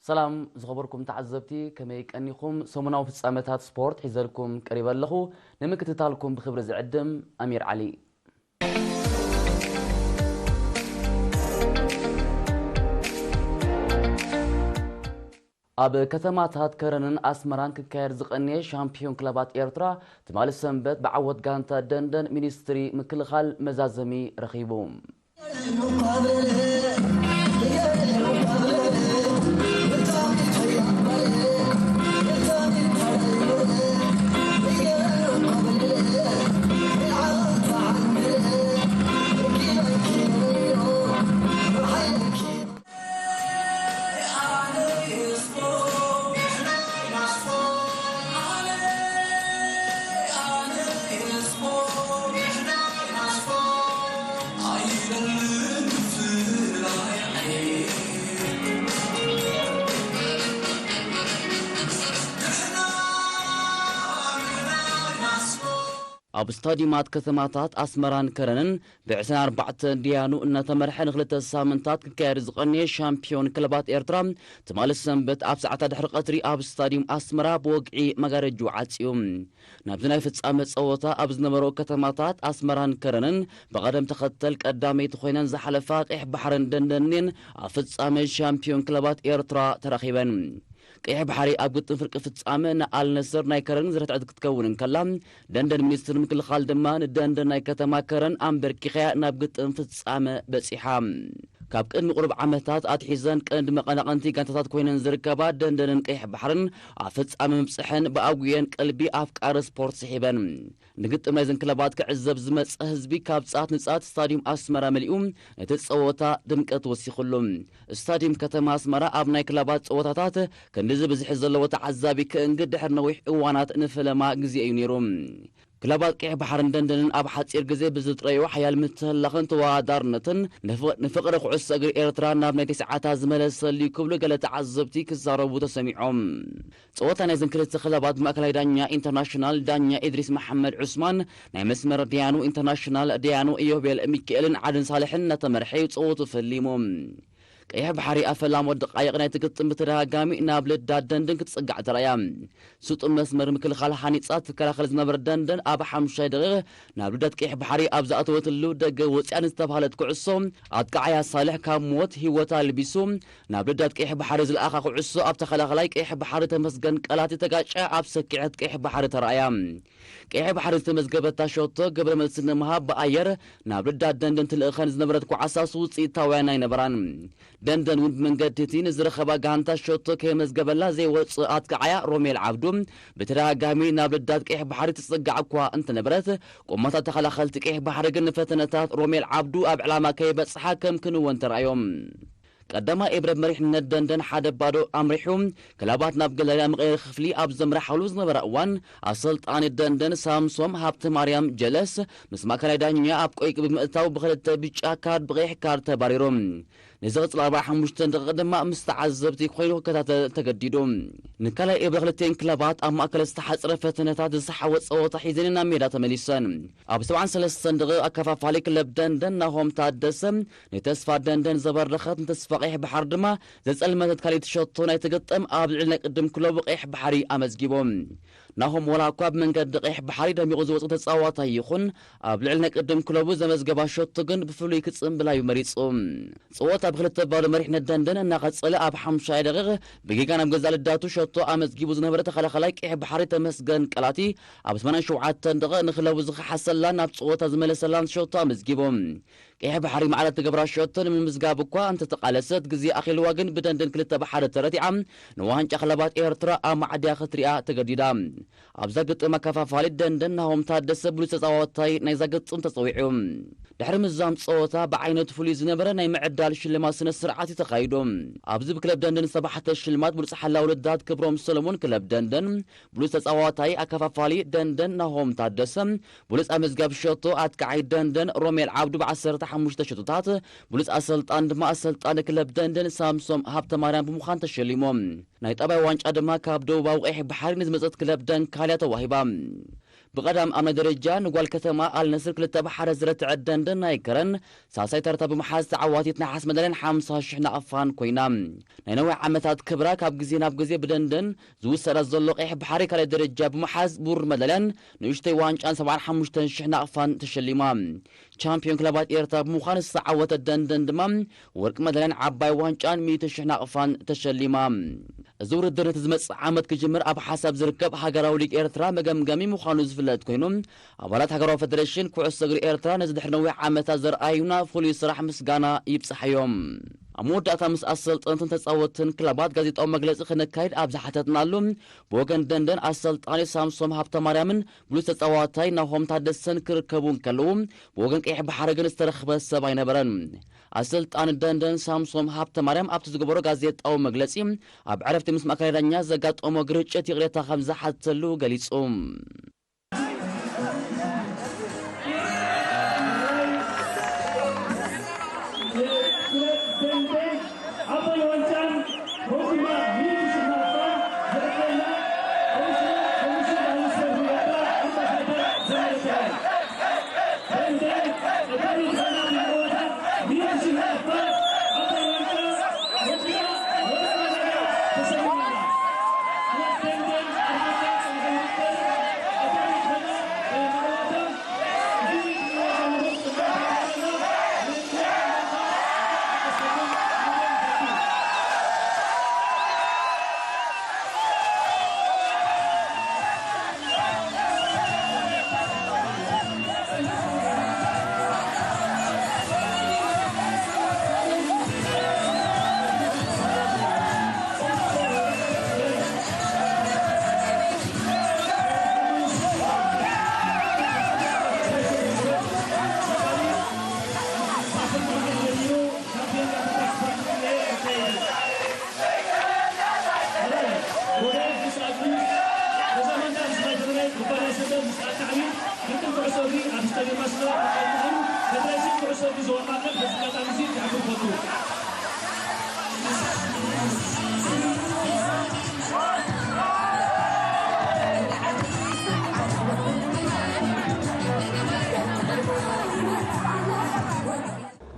ሰላም ዝኸበርኩም ተዓዘብቲ፣ ከመይ ቀኒኹም? ሰሙናዊ ፍጻመታት ስፖርት ሒዘልኩም ቀሪበ ኣለኹ። ንምክትታልኩም ብኽብሪ ዝዕድም ኣሚር ዓሊ። ኣብ ከተማታት ከረንን ኣስመራን ክካየድ ዝቐነየ ሻምፒዮን ክለባት ኤርትራ ትማሊ ሰንበት ብዓወት ጋንታ ደንደን ሚኒስትሪ ምክልኻል መዛዘሚ ረኺቡ። ኣብ ስታዲየማት ከተማታት ኣስመራን ከረንን ብዕስራን ኣርባዕተን ደያኑ እናተመርሐ ንክልተ ሳምንታት ክካየድ ዝቐነየ ሻምፒዮን ክለባት ኤርትራ ትማሊ ሰንበት ኣብ ሰዓታት ድሕሪ ቀትሪ ኣብ ስታዲየም ኣስመራ ብወግዒ መጋረጅኡ ዓጽዩ። ናብዚ ናይ ፍጻመ ጸወታ ኣብ ዝነበሩ ከተማታት ኣስመራን ከረንን ብቐደም ተኸተል ቀዳመይቲ ኮይነን ዝሓለፋ ቀይሕ ባሕርን ደንደንን ኣብ ፍጻመ ሻምፒዮን ክለባት ኤርትራ ተራኺበን። ቀይሕ ባሕሪ ኣብ ግጥም ፍርቂ ፍጻመ ንኣል ነስር ናይ ከረን ዝረትዐት ክትከውን እንከላ፣ ደንደን ሚኒስትሪ ምክልኻል ድማ ንደንደን ናይ ከተማ ከረን ኣንበርኪኸያ ናብ ግጥም ፍጻመ በጺሓ። ካብ ቅድሚ ቁሩብ ዓመታት ኣትሒዘን ቀንዲ መቐናቕንቲ ጋንታታት ኮይነን ዝርከባ ደንደንን ቀይሕ ባሕርን ኣብ ፍጻመ ምብጽሐን ብኣጉየን ቀልቢ ኣፍቃሪ ስፖርት ስሒበን። ንግጥም ናይዘን ክለባት ክዕዘብ ዝመጸ ህዝቢ ካብ ጻት ንጻት ስታዲየም ኣስመራ መሊኡ ነቲ ጸወታ ድምቀት ወሲኹሉ። ስታዲየም ከተማ ኣስመራ ኣብ ናይ ክለባት ጸወታታት ክንድዚ ብዝሒ ዘለዎ ተዓዛቢ ክእንግድ ድሕሪ ነዊሕ እዋናት ንፈለማ ግዜ እዩ ነይሩ። ክለባት ቀይሕ ባሕርን ደንደንን ኣብ ሓጺር ግዜ ብዝጥረዮ ሓያል ምትህልላኽን ተወዳዳርነትን ንፍ-፣ ንፍቕሪ ኩዕሶ እግሪ ኤርትራ ናብ ናይ ተስዓታት ዝመለሰሉ እዩ ክብሉ ገለ ተዓዘብቲ ክዛረቡ ተሰሚዖም። ጸወታ ናይዘን ክልተ ክለባት ብማእከላይ ዳኛ ኢንተርናሽናል ዳኛ ኢድሪስ መሓመድ ዑስማን፣ ናይ መስመር ዳያኑ ኢንተርናሽናል ዳያኑ ኢዮቤል ሚካኤልን ዓድን ሳልሕን እናተመርሐ እዩ ጸወቱ ፈሊሙ። ቀይሕ ባሕሪ ኣብ ፈላሞ ደቃይቕ ናይቲ ግጥም ብተደጋጋሚ ናብ ልዳት ደንደን ክትጽጋዕ ተራእያ። ስጡም መስመር ምክልኻል ሃኒጻ ትከላኸል ዝነበረ ደንደን ኣብ ሓሙሻይ ደቂቕ ናብ ልዳት ቀይሕ ባሕሪ ኣብ ዝኣተወትሉ ደገ ወጽያ ንዝተባህለት ኩዕሶ ኣጥቃዓያ ሳልሕ ካብ ሞት ህይወታ ኣልቢሱ ናብ ልዳት ቀይሕ ባሕሪ ዝለኣኻ ኩዕሶ ኣብ ተኸላኸላይ ቀይሕ ባሕሪ ተመስገን ቀላቲ ተጋጭያ ኣብ ሰኪዐት ቀይሕ ባሕሪ ተራእያ። ቀይሕ ባሕሪ ዝተመዝገበታ ሸቶ ግብረ መልሲ ንምሃብ ብኣየር ናብ ልዳት ደንደን ትልእኸን ዝነበረት ኳዕሳስ ውጽኢታውያን ኣይነበራን። ደንደን እውን ብመንገዲ እቲ ንዝረኸባ ጋንታ ሸቶ ከየመዝገበላ ዘይወጽእ ኣጥቃዓያ ሮሜል ዓብዱ ብተደጋጋሚ ናብ ልዳት ቀይሕ ባሕሪ ትጽጋዕ እኳ እንተነበረት፣ ቆማታት ተኸላኸልቲ ቀይሕ ባሕሪ ግን ንፈተነታት ሮሜል ዓብዱ ኣብ ዕላማ ከይበጽሓ ከም ክንወን ተራእዮም። ቀዳማይ ኤብረ መሪሕነት ደንደን ሓደ ባዶ ኣምሪሑ፣ ክለባት ናብ ገለርያ መቐየሪ ክፍሊ ኣብ ዘምርሓሉ ዝነበረ እዋን፣ ኣሰልጣኒ ደንደን ሳምሶም ሃብተ ማርያም ጀለስ ምስ ማእከላይ ዳኛ ኣብ ቆይቂ ብምእታው ብኽልተ ብጫ ካርድ ብቐይሕ ካርድ ተባሪሩ። ንዝቕጽል ኣርባዓ ሓሙሽተ ደቂቕ ድማ ምስ ተዓዘብቲ ኮይኑ ክከታተል ተገዲዱ። ንካልኣይ ኤብረ ክልቲኤን ክለባት ኣብ ማእከል ዝተሓጽረ ፈተነታት ዝሰሓወ ጸወታ ሒዘን ናብ ሜዳ ተመሊሰን። ኣብ ሰብዓን ሰለስተን ደቂቕ ኣከፋፋሊ ክለብ ደንደን ናሆም ታደሰ ንተስፋ ደንደን ዘበረኸት፣ ንተስፋ ቀይሕ ባሕሪ ድማ ዘጸልመተት ካልኣይቲ ሸቶ ናይቲ ግጥም ኣብ ልዕሊ ናይ ቅድም ክለቡ ቀይሕ ባሕሪ ኣመዝጊቡ። ናሆም ዋላ እኳ ብመንገዲ ቀይሕ ባሕሪ ደሚቑ ዝወጸ ተጻዋታይ ይኹን፣ ኣብ ልዕሊ ናይ ቅድም ክለቡ ዘመዝገባ ሸቶ ግን ብፍሉይ ክጽምብላ እዩ መሪጹ። ጸወታ ብክልተ ባዶ መሪሕነት ደንደን እናቐጸለ ኣብ ሓሙሻይ ደቂቕ ብጌጋ ናብ ገዛእ ልዳቱ ሸቶ ኣመዝጊቡ ዝነበረ ተኸላኸላይ ቀይሕ ባሕሪ ተመስገን ቀላቲ ኣብ ሰማንያን ሸውዓተን ደቂቕ ንክለቡ ዝኸሓሰላን ናብ ጸወታ ዝመለሰላን ሸቶ ኣመዝጊቡ። ቀይሕ ባሕሪ ማዕረ ትገብራ ሸቶ ንምምዝጋብ እኳ እንተተቓለሰት፣ ግዜ ኣኺልዋ ግን ብደንደን ክልተ ብሓደ ተረቲዓ ንዋንጫ ክለባት ኤርትራ ኣብ ማዕድያ ክትሪኣ ተገዲዳ። ኣብዛ ግጥም ኣከፋፋሊ ደንደን ናሆም ታደሰ ብሉጽ ተጻዋታይ ናይዛ ግጥም ተጸዊዑ። ድሕሪ ምዛም ጸወታ ብዓይነቱ ፍሉይ ዝነበረ ናይ ምዕዳል ሽልማት ስነ ስርዓት እዩ ተኻይዱ። ኣብዚ ብክለብ ደንደን ዝተባሕተ ሽልማት ብሉጽ ሓላዊ ልዳት ክብሮም ሰለሞን ክለብ ደንደን፣ ብሉጽ ተጻዋታይ ኣከፋፋሊ ደንደን ናሆም ታደሰ፣ ብሉጽ ኣመዝጋቢ ሸቶ ኣጥቃዓይ ደንደን ሮሜል ዓብዱ ብዓሰርተ ሓሙሽተ ሸቶታት፣ ብሉጽ ኣሰልጣን ድማ ኣሰልጣኒ ክለብ ደንደን ሳምሶም ሃብተማርያም ብምዃን ተሸሊሞም። ናይ ጠባይ ዋንጫ ድማ ካብ ደቡባዊ ቀይሕ ባሕሪ ንዝመጸት ክለብ ደንካልያ ተዋሂባ። ብቐዳም ኣብ ናይ ደረጃ ንጓል ከተማ ኣልነስር ክልተ ብሓደ ዝረትዐት ደንደን ናይ ከረን ሳልሳይ ተርታ ብምሓዝ ተዓዋቲት ነሓስ መዳልያን ሓምሳ ሽሕ ናቕፋን ኮይና። ናይ ነዊሕ ዓመታት ክብራ ካብ ግዜ ናብ ግዜ ብደንደን ዝውሰዳ ዘሎ ቀይሕ ባሕሪ ካልኣይ ደረጃ ብምሓዝ ብሩር መዳልያን ንእሽተይ ዋንጫን ሰብዓን ሓሙሽተን ሽሕ ናቕፋን ተሸሊማ። ቻምፒዮን ክለባት ኤርትራ ብምዃን ዝተዓወተት ደንደን ድማ ወርቂ መዳልያን ዓባይ ዋንጫን ሚእቲ ሽሕ ናቕፋን ተሸሊማ። እዚ ውድድር ነቲ ዝመጽእ ዓመት ክጅምር ኣብ ሓሳብ ዝርከብ ሃገራዊ ሊግ ኤርትራ መገምገሚ ምዃኑ ዝፍለጥ ኮይኑ፣ ኣባላት ሃገራዊ ፈደሬሽን ኩዕሶ እግሪ ኤርትራ ነዚ ድሕሪ ነዊሕ ዓመታት ዘርኣዩና ፍሉይ ስራሕ ምስጋና ይብጻሓዮም። ኣብ መወዳእታ ምስ ኣሰልጠንትን ተጻወትን ክለባት ጋዜጣዊ መግለጺ ክነካይድ ኣብ ዝሓተትናሉ፣ ብወገን ደንደን ኣሰልጣኒ ሳምሶም ሃብተማርያምን ብሉጽ ተጻዋታይ ናሆም ታደሰን ክርከቡ እንከለዉ፣ ብወገን ቀይሕ ባሕሪ ግን ዝተረኽበ ሰብ ኣይነበረን። ኣሰልጣኒ ደንደን ሳምሶም ሃብተማርያም ኣብቲ ዝገበሮ ጋዜጣዊ መግለጺ፣ ኣብ ዕረፍቲ ምስ ማእከላይ ዳኛ ዘጋጠሞ ግርጭት ይቕሬታ ከም ዝሓተሉ ገሊጹ።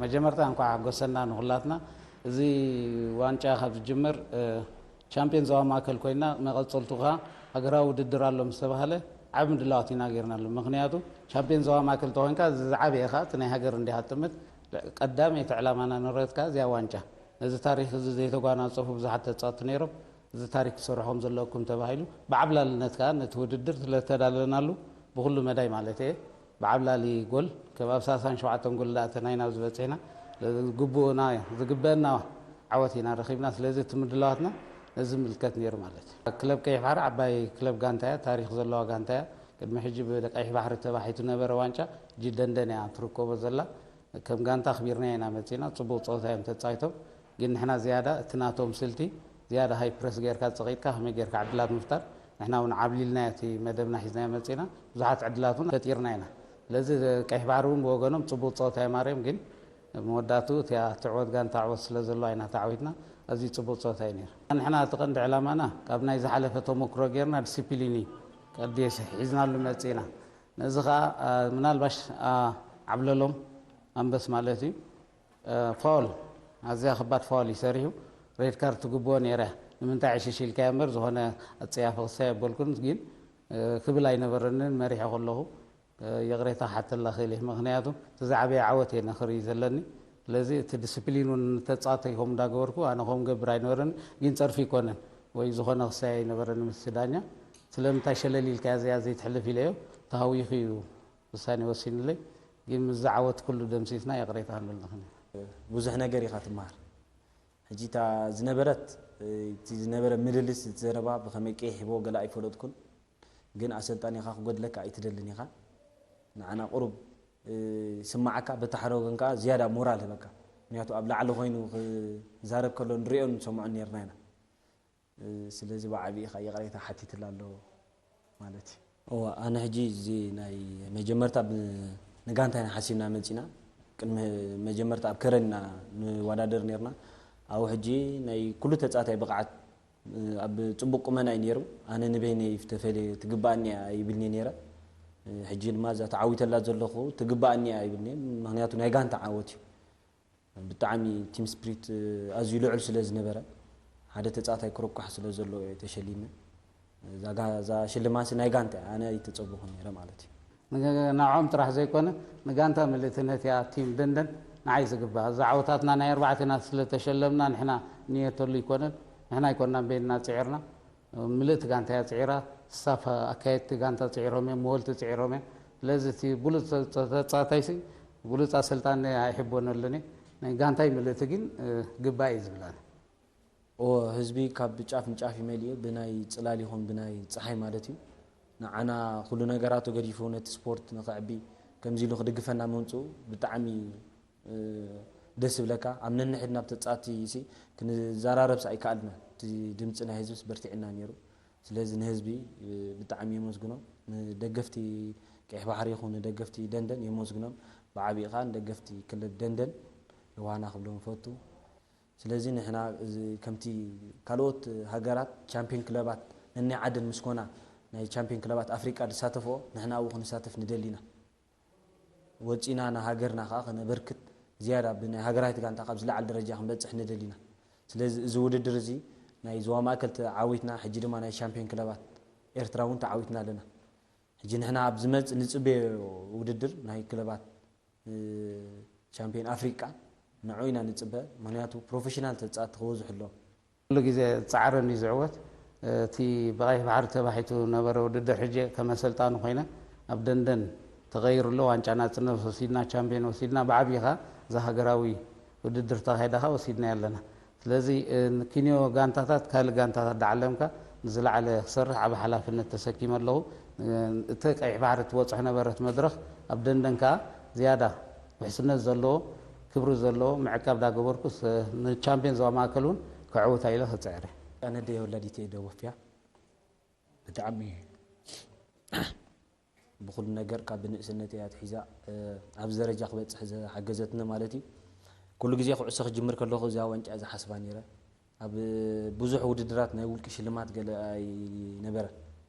መጀመርታ እንኳዕ ሓጎሰና ንኹላትና። እዚ ዋንጫ ካብ ዝጅምር፣ እ፣ ቻምፒዮን ዞባ ማእከል ኮይና፣ መቐጸልቱ ከኣ ሃገራዊ ውድድር ኣሎ ምስ ተባህለ፣ ዓቢ ምድላዋት ኢና ጌርናሉ። ምኽንያቱ ቻምፒዮን ዞባ ማእከል ተኾይንካ፣ እዚ ዝዓበየ ከኣ እቲ ናይ ሃገር እንዲኻ ትጥምት። ቀዳመይቲ ዕላማና ንረትካ እዚኣ ዋንጫ። ነዚ ታሪኽ እዚ ዘይተጓናጸፉ ብዙሓት ተጻወትቲ ነይሮም። እዚ ታሪኽ ክሰርሑ ከም ዘለኩም ተባሂሉ፣ ብዓብላልነት ከኣ ነቲ ውድድር ስለ ዝተዳለናሉ፣ ብኹሉ መዳይ ማለት እየ፣ ብዓብላሊ ጎል፣ ከም ኣብ ሰላሳን ሸውዓተን ጎል ደኣ ተናይና ኣብዚ በጺሕና። ዝግብኡና፣ ዝግበአና ዓወት ኢና ረኺብና። ስለዚ እቲ ምድላዋትና ነዚ ዝምልከት ነይሩ ማለት እዩ። ክለብ ቀይሕ ባሕሪ ዓባይ ክለብ ጋንታ እያ፣ ታሪኽ ዘለዋ ጋንታ እያ። ቅድሚ ሕጂ ብቀይሕ ባሕሪ ተባሒቱ ነበረ ዋንጫ፣ ሕጂ ደንደን እያ ትርከቦ ዘላ። ከም ጋንታ ኣኽቢርናዮ ኢና መጺና፣ ጽቡቕ ጸወታ እዮም ተጻዊቶም። ግን ንሕና ዝያዳ እቲ ናቶም ስልቲ፣ ዝያዳ ሃይ ፕረስ ጌርካ ጸቒጥካ ከመይ ጌርካ ዕድላት ምፍጣር፣ ንሕና እውን ዓብሊልናዮ፣ እቲ መደብና ሒዝናዮ መጺና፣ ብዙሓት ዕድላት እውን ፈጢርና ኢና። ስለዚ ቀይሕ ባሕሪ እውን ብወገኖም ጽቡቕ ጸወታ እዮም ኣርዮም፣ ግን መወዳእትኡ እቲኣ ትዕወት ጋንታ ዕወት ስለ ዘለዋ ኢና ተዓዊትና። ኣዝዩ ጽቡቕ ጸወታ እዩ ነይሩ። ንሕና እቲ ቀንዲ ዕላማና ካብ ናይ ዝሓለፈ ተመክሮ ጌርና ዲሲፕሊን እዩ ቀዲስ ሒዝናሉ መጺና። ነዚ ኸኣ፣ አ፣ ምናልባሽ፣ አ፣ ዓብለሎም ኣንበስ ማለት እዩ። እ፣ ፋውል፣ ኣዝያ ከባድ ፋውል እዩ ሰሪሑ። ሬድ ካርድ ትግብኦ ነይራ እያ። ንምንታይ ዕሽሽ ኢልካዮ እምበር፣ ዝኾነ ኣጸያፊ ክሳይ ኣበልኩን፣ ግን፣ እ፣ ክብል ኣይነበረንን መሪሐ ከለኹ፣ እ፣ ይቕሬታ ክሓተላ ክእል እየ። ምኽንያቱ፣ እቲ ዝዓበየ ዓወት እየ ነኽርኢ ዘለኒ። ስለዚ፣ እቲ ዲስፕሊን እውን ንተጻወተይ ከምኡ እንዳገበርኩ፣ ኣነ ከምኡ ገብር ኣይነበረን፣ ግን ጸርፊ ኣይኮነን። ወይ ዝኾነ ክሳይ ኣይነበረን ምስ ዳኛ። ስለምንታይ ሸለል ኢልካያ እዚኣ ዘይትሕልፍ ኢለዮ፣ ተሃዊኹ እዩ ውሳኔ ወሲንለይ። ግን ምስ ዝዓወት ኩሉ ደምሲስና ይቕሬታ ክንብል ንኽእል። ብዙሕ ነገር ኢኻ ትመሃር። ሕጂ እታ ዝነበረት፣ እቲ ዝነበረ ምልልስ፣ እቲ ዘረባ ብኸመይ ቀይሕዎ ገለ ኣይፈለጥኩን። ግን ኣሰልጣኒኻ ክጎድለካ ኣይትደልን ኢኻ። ንዓና ቁሩብ፣ እ፣ ይስምዓካ፣ በታ ሓደ ወገን ከኣ ዝያዳ ሞራል ህበካ። ምክንያቱ ኣብ ላዕሊ ኮይኑ ክዛረብ ከሎ ንሪኦን ንሰምዖን ኔርና ኢና። እ፣ ስለዚ ብዓቢ ኢኻ ይቕሬታ ሓቲትላ ኣሎ ማለት እዩ። እወ፣ ኣነ ሕጂ እዚ ናይ መጀመርታ ብ-፣ ንጋንታ ኢና ሓሲብና መጺና። ቅድሚ መጀመርታ ኣብ ከረን ኢና ንወዳደር ኔርና። ኣብኡ ሕጂ ናይ ኩሉ ተጻዋታይ ብቕዓት፣ እ፣ ኣብ ጽቡቕ ቁመና እዩ ኔሩ። ኣነ ንበይነይ ዝተፈልየ ትግባኣኒ እያ ይብልኒ ኔረ። ሕጂ ድማ እዛ ተዓዊተላ ዘለኹ ትግባኣኒ እያ ይብልኒ። ምኽንያቱ ናይ ጋንታ ዓወት እዩ። ብጣዕሚ ቲም ስፕሪት ኣዝዩ ልዑል ስለ ዝነበረ፣ ሓደ ተጻዋታይ ክርቋሕ ስለ ዘለዎ እየ ተሸሊመ። እዛ ጋ-፣ እዛ ሽልማትሲ ናይ ጋንታ እያ፣ ኣነ ኣይተጸበኹን ነይረ ማለት እዩ። ንግ-፣ ንዕኦም ጥራሕ ዘይኮነ፣ ንጋንታ ምልእቲ ነቲኣ ቲም ደንደን ንዓይ ዝግባእ። እዛ ዓወታትና ናይ ኣርባዕቴና ስለ ተሸለምና ንሕና ንየተሉ ኣይኮነን፣ ንሕና ኣይኮንናን በይንና ጽዒርና። ምልእቲ ጋንታ እያ ጽዒራ፣ ስታፍ ኣካየድቲ ጋንታ ጽዒሮም እዮም፣ መወልቲ ጽዒሮም እዮም። ስለዚ እቲ ብሉጽ ተ-፣ ተ-፣ ተጻዋታይሲ ብሉጽ ኣሰልጣኒ ኣይሕበነሉን እየ። ናይ ጋንታይ ምልእቲ ግን፣ እ፣ ግባእ እዩ ዝብል ኣነ። ኦ፣ ህዝቢ ካብ ጫፍ ንጫፍ እዩ መሊኡ፣ ብናይ ጽላል ይኹን ብናይ ጸሓይ ማለት እዩ። ንዓና ኩሉ ነገራቱ ገዲፉ ነቲ ስፖርት ንኸዕቢ ከምዚ ኢሉ ክድግፈና ምምጽኡ ብጣዕሚ፣ እ፣ ደስ ይብለካ። ኣብ ነንሕድና ኣብ ተጻወትቲ ሲ ክንዘራረብስ ኣይከኣልናን። እቲ ድምጺ ናይ ህዝብስ በርቲዕና ነይሩ። ስለዚ ንህዝቢ፣ እ፣ ብጣዕሚ የመስግኖም። ንደገፍቲ ቀይሕ ባሕሪ ይኹን ንደገፍቲ ደንደን የመስግኖም። ብዓቢኡ ከኣ ንደገፍቲ ክለብ ደንደን የውሃና ክብሎም እፈቱ። ስለዚ ንሕና እዚ ከምቲ ካልኦት ሃገራት ቻምፒዮን ክለባት ነናይ ዓደን ምስ ኮና ናይ ቻምፒዮን ክለባት ኣፍሪቃ ዝሳተፍኦ ንሕና ኣብኡ ክንሳተፍ ንደሊ ኢና። ወጺና ንሃገርና ከኣ ከነበርክት ዝያዳ ብናይ ሃገራዊት ጋንታ ካብ ዝለዓለ ደረጃ ክንበጽሕ ንደሊ ኢና። ስለዚ እዚ ውድድር እዚ ናይ ዞባ ማእከል ተዓዊትና፣ ሕጂ ድማ ናይ ቻምፒዮን ክለባት ኤርትራ እውን ተዓዊትና ኣለና። ሕጂ ንሕና ኣብ ዝመጽእ ንጽበዮ ውድድር ናይ ክለባት እ፣ ቻምፒዮን ኣፍሪቃ ንዑ ኢና ንጽበ። ምኽንያቱ ፕሮፌሽናል ተጻወትቲ ክበዝሑ ኣለዎም። ኩሉ ግዜ ጻዕርን እዩ ዝዕወት። እቲ ብቐይሕ ባሕሪ ተባሒቱ ነበረ ውድድር ሕጂ ከም ኣሰልጣኒ ኮይነ ኣብ ደንደን ተቐይሩ ኣሎ። ዋንጫ ናጽነት ወሲድና፣ ቻምፒዮን ወሲድና፣ ብዓቢኻ እዛ ሃገራዊ ውድድር ተኻይዳ ኸኣ ወሲድናያ ኣለና። ስለዚ፣ እ፣ ንኪንዮ ጋንታታት፣ ካልእ ጋንታታት ዳዓለምካ ንዝለዓለ ክሰርሕ ዓቢ ሓላፍነት ተሰኪመ ኣለኹ። እ፣ እቲ ቀይሕ ባሕሪ ትበጽሖ ነበረት መድረኽ ኣብ ደንደን ከኣ ዝያዳ ውሕስነት ዘለዎ፣ ክብሪ ዘለዎ ምዕቃብ ዳገበርኩስ፣ እ፣ ንቻምፒዮን ዞባ ማእከል እውን ከዕውታ ኢለ ክጽዕር እየ። ኣነ ደይ ወላዲተይ እየ ደወፍያ። ብጣዕሚ ብኹሉ ነገር ካብ ብንእስነት እያ ኣትሒዛ፣ እ፣ ኣብዚ ደረጃ ክበጽሕ ዝሓገዘትኒ ማለት እዩ። ኩሉ ግዜ ኩዕሶ ክጅምር ከለኹ እዛ ዋንጫ እዛ ሓስባ ነይረ። ኣብ ብዙሕ ውድድራት ናይ ውልቂ ሽልማት ገለ ኣይነበረን።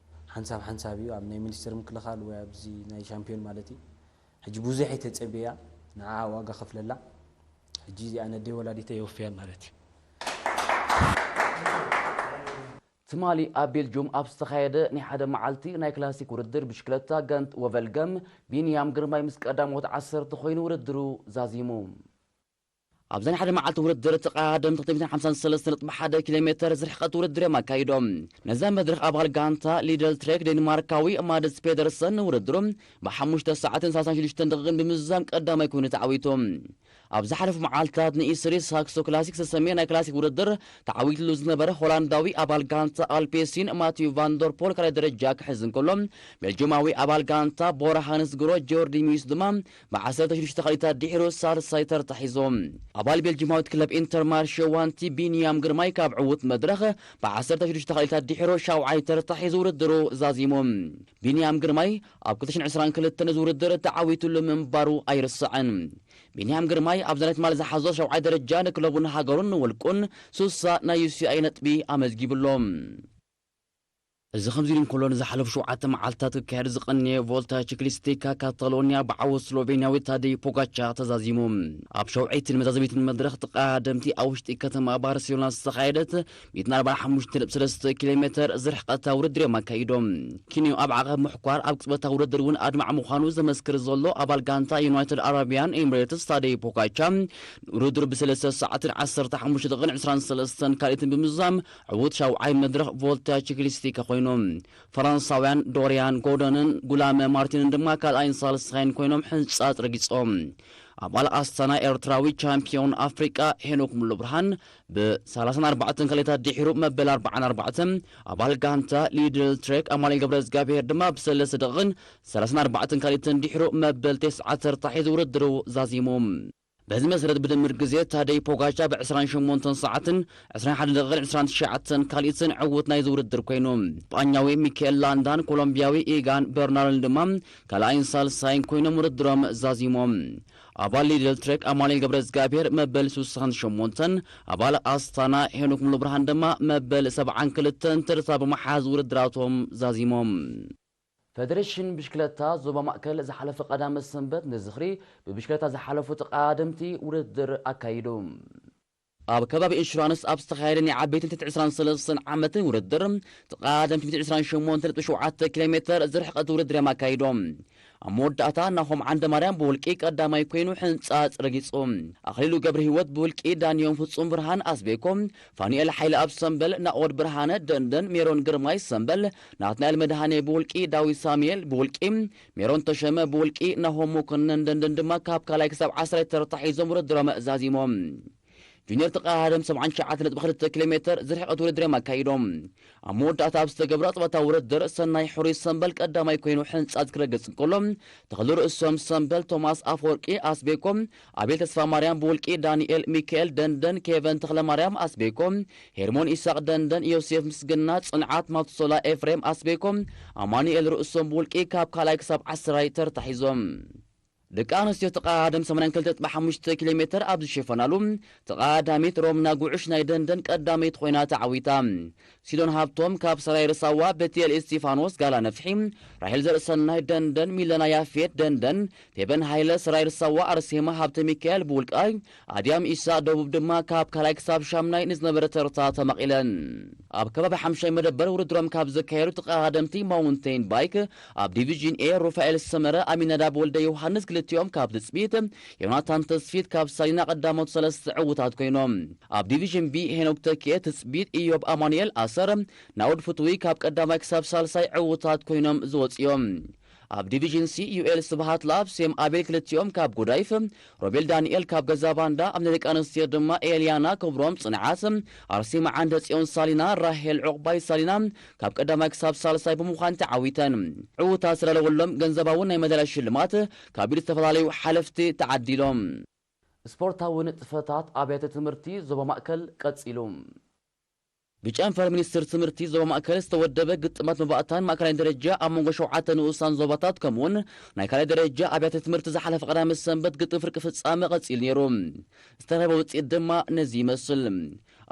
ሓንሳብ ሓንሳብ እዩ፣ ኣብ ናይ ሚኒስትሪ ምክልኻል ወይ ኣብዚ ናይ ሻምፒዮን ማለት እዩ። ሕጂ ብዙሕ እየ ተጸብያ፣ ንዓ ዋጋ ከፍለላ። ሕጂ እዚኣ ነደይ ወላዲተይ የወፍያ ማለት እዩ። ትማሊ ኣብ ቤልጁም ኣብ ዝተኻየደ ናይ ሓደ መዓልቲ ናይ ክላሲክ ውድድር ብሽክለታ ገንት ወቨልገም፣ ቢንያም ግርማይ ምስ ቀዳሞት ዓሰርተ ኮይኑ ውድድሩ ዛዚሙ። ኣብዛ ናይ ሓደ መዓልቲ ውድድር ተቐዳደምቲ ክልተ ሚእትን ሓምሳን ሰለስተን ነጥቢ ሓደ ኪሎ ሜተር ዝርሕቐት ውድድር እዮም ኣካይዶም። ነዛ መድረኽ ኣባል ጋንታ ሊደል ትሬክ ዴንማርካዊ ማድስ ፔደርሰን ንውድድሩ ብሓሙሽተ ሰዓትን ሰላሳን ሽዱሽተን ደቂቕን ብምዝዛም ቀዳማይ ኮይኑ ተዓዊቱ። ኣብ ዝሓለፉ መዓልትታት ንኢስሪ ሳክሶ ክላሲክ ዝተሰምየ ናይ ክላሲክ ውድድር ተዓዊትሉ ዝነበረ ሆላንዳዊ ኣባል ጋንታ ኣልፔሲን ማቲዩ ቫንደርፖል ካልኣይ ደረጃ ክሕዝ እንከሎ፣ ቤልጅማዊ ኣባል ጋንታ ቦራ ሃንስ ግሮ ጆርዲ ሚዩስ ድማ ብዓሰርተ ሽዱሽተ ካልኢታት ድሒሩ ሳልሳይ ተርታ ሒዞም። ኣባል ቤልጅማዊት ክለብ ኢንተርማርሼ ዋንቲ ቢንያም ግርማይ ካብ ዕዉት መድረኽ ብዓሰርተ ሽዱሽተ ካልኢታት ድሒሩ ሻውዓይ ተርታ ሒዙ ውድድሩ ዛዚሙ። ቢንያም ግርማይ ኣብ ክልተ ሽሕን ዕስራን ክልተን እዚ ውድድር ተዓዊትሉ ምንባሩ ኣይርስዕን። ቢንያም ግርማይ ኣብ ዛሬት ማል ዝሓዞ ሻውዓይ ደረጃ ንክለቡን ሃገሩን ንውልቁን ሱሳ ናይ ዩ ሲ ኣይ ነጥቢ ኣመዝጊቡ ኣሎ። እዚ ከምዚ ኢሉ እንከሎ፣ ንዝሓለፉ ሸውዓተ መዓልታት ክካየድ ዝቐነየ ቮልታ ቺክሊስቲካ ካታሎኒያ ብዓወት ስሎቬንያዊ ታደይ ፖጋቻ ተዛዚሙ። ኣብ ሸውዓይትን መዛዘሚትን መድረኽ ተቐዳደምቲ ኣብ ውሽጢ ከተማ ባርሴሎና ዝተኻየደት ሚእትን ኣርባዓን ሓሙሽተን ነጥቢ ሰለስተ ኪሎ ሜተር ዝርሕቐታ ውድድር እዮም ኣካይዶም። ኪንዮ ኣብ ዓቐብ ምሕኳር ኣብ ቅጽበታ ውድድር እውን ኣድማዕ ምዃኑ ዘመስክር ዘሎ ኣባል ጋንታ ዩናይትድ ኣረቢያን ኤምሬትስ ታደይ ፖጋቻ ንውድድር ብሰለስተ ሰዓትን ዓሰርተ ሓሙሽተ ደቂቕን ዕስራን ሰለስተን ካልኢትን ብምዝዛም ዕዉት ሻውዓይ መድረኽ ቮልታ ቺክሊስቲካ ኮይኑ። ፈረንሳውያን ዶሪያን ጎርደንን ጉላመ ማርቲንን ድማ ካልኣይን ሳልሳይን ኮይኖም ሕንጻጽ ረጊጾም። ኣባል ኣስታና ኤርትራዊ ቻምፒዮን ኣፍሪቃ ሄኖክ ሙሉ ብርሃን ብሰላሳን ኣርባዕተን ካልኢታት ድሒሩ መበል ኣርባዓን ኣርባዕተን፣ ኣባል ጋንታ ሊድል ትሬክ ኣማኑኤል ገብረ እግዚኣብሔር ድማ ብሰለስተ ደቂቕን ሰላሳን ኣርባዕተን ካልኢትን ድሒሩ መበል ተስዓ ተርታ ሒዙ ውድድሩ ዛዚሙ። በዚ መሰረት ብድምር ግዜ ታደይ ፖጋቻ ብዕስራን ሸሞንተን ሰዓትን ዕስራን ሓደን ደቂቕን ዕስራን ትሽዓተን ካልኢትን ዕዉት ናይዚ ውድድር ኮይኑ። ስጳኛዊ ሚካኤል ላንዳን ኮሎምቢያዊ ኢጋን በርናርን ድማ ካልኣይን ሳልሳይን ኮይኖም ውድድሮም ዛዚሞም። ኣባል ሊድል ትሬክ ኣማኑኤል ገብረ እግዚኣብሔር መበል ስሳን ሸሞንተን፣ ኣባል ኣስታና ሄኖክ ሙሉ ብርሃን ድማ መበል ሰብዓን ክልተን ተርታ ብምሓዝ ውድድራቶም ዛዚሞም። ፌደሬሽን ብሽክለታ ዞባ ማእከል ዝሓለፈ ቀዳመ ሰንበት ንዝኽሪ ብብሽክለታ ዝሓለፉ ተቐዳደምቲ ውድድር ኣካይዱ። ኣብ ከባቢ ኢንሹራንስ ኣብ ዝተኻየደ ናይ ዓበይትን ትሕቲ ዕስራን ሰለስተን ዓመትን ውድድር፣ ተቐዳደምቲ ሚእቲ ዕስራን ሸሞንተ ነጥቢ ሸውዓተ ኪሎ ሜተር ዝርሕቐት ውድድር እዮም ኣካይዶም። ኣብ መወዳእታ ናሆም ዓንደማርያም ብውልቂ ቀዳማይ ኮይኑ ሕንጻጽ ረጊጹ። ኣኽሊሉ ገብረ ህይወት ብውልቂ፣ ዳንዮም ፍጹም ብርሃን ኣስቤኮ፣ ፋኑኤል ሓይለ ኣብ ሰምበል፣ ናኦድ ብርሃነ ደንደን፣ ሜሮን ግርማይ ሰምበል፣ ናትናኤል መድሃኔ ብውልቂ፣ ዳዊት ሳሙኤል ብውልቂ፣ ሜሮን ተሸመ ብውልቂ፣ ናሆም መኮንን ደንደን ድማ ካብ ካልኣይ ክሳብ ዓስራይ ተርታ ሒዞም ውድድሮም ዛዚሞም። ጁኒየር ተቐዳደም ሰብዓን ትሽዓተ ነጥቢ ክልተ ኪሎ ሜተር ዝርሕቐት ውድድር እዮም ኣካይዶም። ኣብ መወዳእታ ኣብ ዝተገብረ ጸወታ ውድድር ሰናይ ሕሩይ ሰምበል ቀዳማይ ኮይኑ ሕንጻጽ ክረግጽ እንከሎ፣ ተኽሉ ርእሶም ሰምበል፣ ቶማስ ኣፈወርቂ ኣስቤኮ፣ ኣቤል ተስፋ ማርያም ብውልቂ፣ ዳንኤል ሚካኤል ደንደን፣ ኬቨን ተኽለ ማርያም ኣስቤኮ፣ ሄርሞን ኢሳቕ ደንደን፣ ዮሴፍ ምስግና ጽንዓት፣ ማቱሶላ ኤፍሬም ኣስቤኮ፣ ኣማኑኤል ርእሶም ብውልቂ ካብ ካልኣይ ክሳብ ዓስራይ ተርታ ሒዞም። ደቂ ኣንስትዮ ተቐዳደም ሰማንያን ክልተ ነጥቢ ሓሙሽተ ኪሎ ሜተር ኣብ ዝሸፈናሉ፣ ተቐዳዳሚት ሮምና ጉዕሽ ናይ ደንደን ቀዳመይቲ ኮይና ተዓዊታ። ሲዶን ሃብቶም ካብ ሰራይ ርሳዋ፣ ቤትኤል እስቲፋኖስ ጋላ ነፍሒ፣ ራሄል ዘርእሰናይ ደንደን፣ ሚለና ያፌት ደንደን፣ ፌበን ሃይለ ሰራይ ርሳዋ፣ ኣርሴማ ሃብተ ሚካኤል ብውልቃይ፣ ኣድያም ኢሳ ደቡብ ድማ ካብ ካልኣይ ክሳብ ሻምናይ ንዝነበረ ተርታ ተማቒለን። ኣብ ከባቢ ሓምሻይ መደበር ውድድሮም ካብ ዘካየዱ ተቐዳደምቲ ማውንቴን ባይክ ኣብ ዲቪዥን ኤ ሩፋኤል ሰመረ፣ ኣሚናዳብ ወልደ ዮሃንስ ክልቲኦም ካብ ትጽቢት፣ ዮናታን ተስፊት ካብ ሳሊና ቀዳሞት ሰለስተ ዕዉታት ኮይኖም። ኣብ ዲቪዥን ቢ ሄኖክ ተኪኤ ትጽቢት፣ ኢዮብ ኣማኑኤል ኣሰር፣ ናውድ ፍትዊ ካብ ቀዳማይ ክሳብ ሳልሳይ ዕዉታት ኮይኖም ዝወጽኡ እዮም። ኣብ ዲቪዥን ሲ ዩኤል ስብሃት ለኣብ፣ ሴም ኣቤል ክልቲኦም ካብ ጎዳይፍ፣ ሮቤል ዳንኤል ካብ ገዛ ባንዳ፣ ኣብ ናይ ደቂ ኣንስትዮ ድማ ኤልያና ክብሮም ጽንዓት፣ ኣርሴማ ዓንደ ጽዮን ሳሊና፣ ራሄል ዑቕባይ ሳሊና ካብ ቀዳማይ ክሳብ ሳልሳይ ብምዃን ተዓዊተን። ዕዉታት ዝላለወሎም ገንዘባውን ናይ መዳልያ ሽልማት ካብ ኢድ ዝተፈላለዩ ሓለፍቲ ተዓዲሎም። ስፖርታዊ ንጥፈታት ኣብያተ ትምህርቲ ዞባ ማእከል ቀጺሉ። ብጨንፈር ሚኒስትር ትምህርቲ ዞባ ማእከል ዝተወደበ ግጥማት መባእታን ማእከላይ ደረጃ ኣብ መንጎ ሸውዓተ ንኡሳን ዞባታት ከምኡውን ናይ ካልኣይ ደረጃ ኣብያተ ትምህርቲ ዝሓለፈ ቀዳመ ሰንበት ግጥም ፍርቂ ፍጻመ ቀጺሉ ነይሩ። ዝተረኸበ ውጽኢት ድማ ነዚ ይመስል።